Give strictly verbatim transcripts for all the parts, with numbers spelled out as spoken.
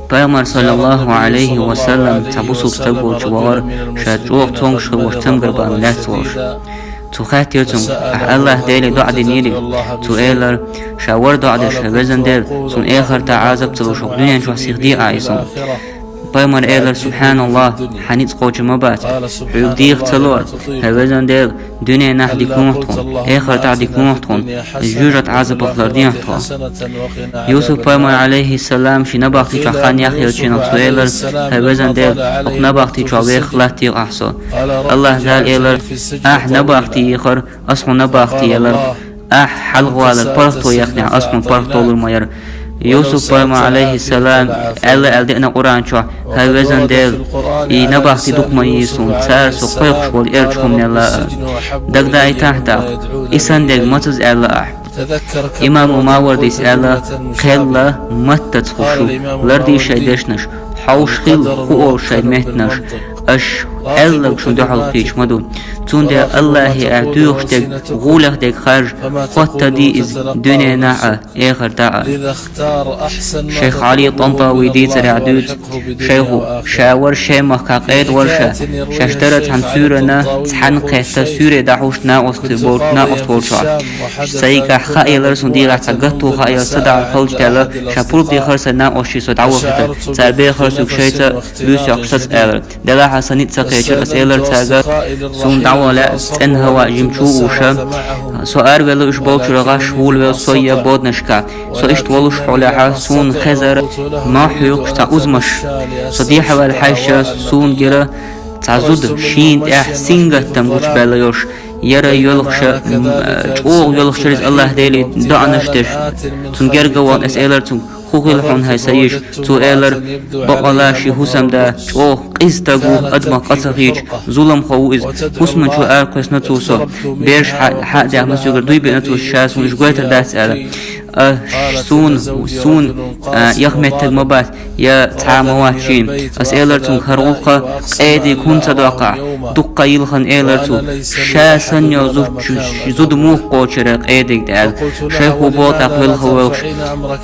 Пайхамар, саллаллаху Ӏалайхи ва саллам, цхьа бусалба стаг волчу вахара, ша чӀогӀа цомгуш хилла волчу цамгарбанна лаьцна волуш. Цо хаьттира цуьнга: «Ахь АллахӀ Деле доӀа динийрий?» Цо элира: «Ша вара доӀа деш, хӀай везан Дела, суна эхартахь Ӏазап ца луш, хӀокху дуьнен чохь сиха де Ӏа иза суна». Пайхамар элира: «СубхьаналлахӀ, хьан ницкъ кхочур ма бац, хьоьга деха ца лора, хӀай везан Дела, дуьненахь дика лохьа тхуна, эхартахь дика лохьа тхуна, жоьжахатин Ӏазапах лардехьа тхо». Юсуп-пайхамар, Ӏалайхиссалам, шен набахти чохь хан яхъеллачу хенахь, цо элира: «ХӀай везан Дела, хӀокху набахти чохь веха латтийла ахь со». АллахӀ Дала элира: «Ахь набахти йихира, ас хьуна набахти елира. Ахь хьалхавалар паргӀато яхнехь, ас хьуна паргӀато лур ма яра». Юсуп-пайхамар, Ӏалайхиссалам, аьлла аьлла деана Къуръан чохь: «ХӀай везан Дела, и набахти дукха ма йийра суна, цара со кхойкхуш волу эрча хӀуманел а». Дагадаийтахьа тӀаккха, и санна дерг мацаза аьлла ахь. Имаму Мавардис аьлла: «Кхелла маттаца хуш ю, лардийша шайн дешнаш, хьовш хила, хӀу олу шайн меттанаш, аша аьлларг шун дуьхьал кхийча ма ду. Цундела АллахӀе ахь доьхуш дерг, гӀолехь дерг харжа, хоттаде иза дуьненахь а, эхартахь а». Шайх Ӏали ТӀантӀави дийцарехь дуьйцу: «Шайхо, ша вара шайн махкахь къеда вара ша, шаьш дара цхьана суьйранна, цхьаьна кхетта суьйре дӀахьуш накъост болчу, накъост волчохь. Сайгахь хаъ елара суна дегӀахь цхьа гатто хаъ елара, садаӀа халчу даьлла, ша пурба дехара сайн накъостий со дӀавахийтар. Цара бехара соьга шайца буьйса йоккхуш саца», — аьлла. Делахь а сан ницкъ ца кхечира, ас элира цаьрга: «Суна дӀавала лаьа, цӀена хӀаваъ жимачу ву уьш. Со аравелла уьш болчуьра гӀаш, вулавелла со я боданашкахь. Со иштта волуш хьолехь, суна хезара мах хьоькхуш цхьа узамаш. Со дехьаваьлла хьаьжча, суна гира цхьа зуда, шена тӀехь сингаттам гучубаьлла йолуш, яра йоьлхуша, м, чӀогӀа йоьлхуш яра иза АллахӀ Деле доӀанаш деш. Цунна герга а вахана, ас элира цуьнга: „ХӀун хилла хьуна, хӀай сан йиша?“ Цо элира: „Бакъала шен хӀусамда чӀогӀа къиза стаг ву, адамах къа ца хийча, зуламхо ву иза. ХӀусаман чу аракхоьссина цо со. Бераш хьа-, хьа а даьхна, соьгара дуй биъна цо, ша суна уьш гойтур дац“, аьлла. А, суна, суна, а, яха меттиг ма бац, я цхьа а ма вац шена. Ас элира цуьнга: „ХӀара гӀуллакх къедиг хӀунда ца доккху ахь? Дуккха а йилхина“, — элира цо. „Ша санна йолу зудчу-, зуда муха кхочура къедиг“, — аьлла. Шайхо боху тӀаккха велха воьлхуш: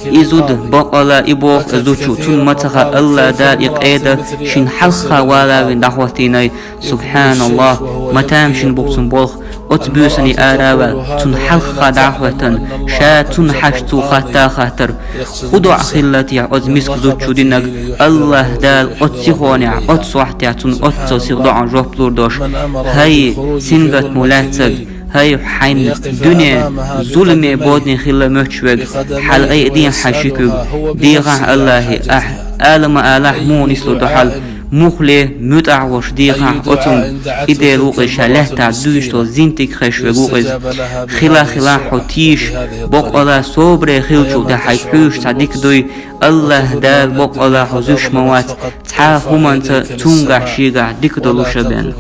„И зуда, бакъала, и боху и зудчо, цунна ма ца хаьа, АллахӀ Дала и къеда шена хьалха вала вина дӀахӀоттийна“. СубхьаналлахӀ, ма тамашийна бу-кх цуьнан болх. Оцу буьйсанна ара а ваьлла, цунна хьалха дӀа а хӀоьттина, ша цунна хьаьжча, цо хатта а хаттар: „ХӀун доӀа хилла техьа оцу миска зудчо динарг?“ АллахӀ Дала оцу сихонехь, оцу сохьтехь цунна оццул сиха доӀан жоп лур долуш. ХӀай сингаттамо лаьцнарг, хӀай хьайн дуьне зуламе, бодане хилла моьттуш верг, хьала айа дехьа хьайн ши куьг, дехахь АллахӀе, ахь ала ма алахь, муха нислур ду хьал, муххале муьтӀахь волуш дехахь оцунна. И Дела ву-кх иза, ша лаьттахь дуьйцуш долу зинтиг хезаш верг ву-кх иза. Хила-хилахь хьо тийша, бакъала собаре хиллачул тӀаьхьа хьайга хьуьйсуш цхьа дика дуй, АллахӀ Дала бакъала хьо зуьйш ма вац цхьа а хӀуманца цуьнгахь, шегахь дика долуш а бен.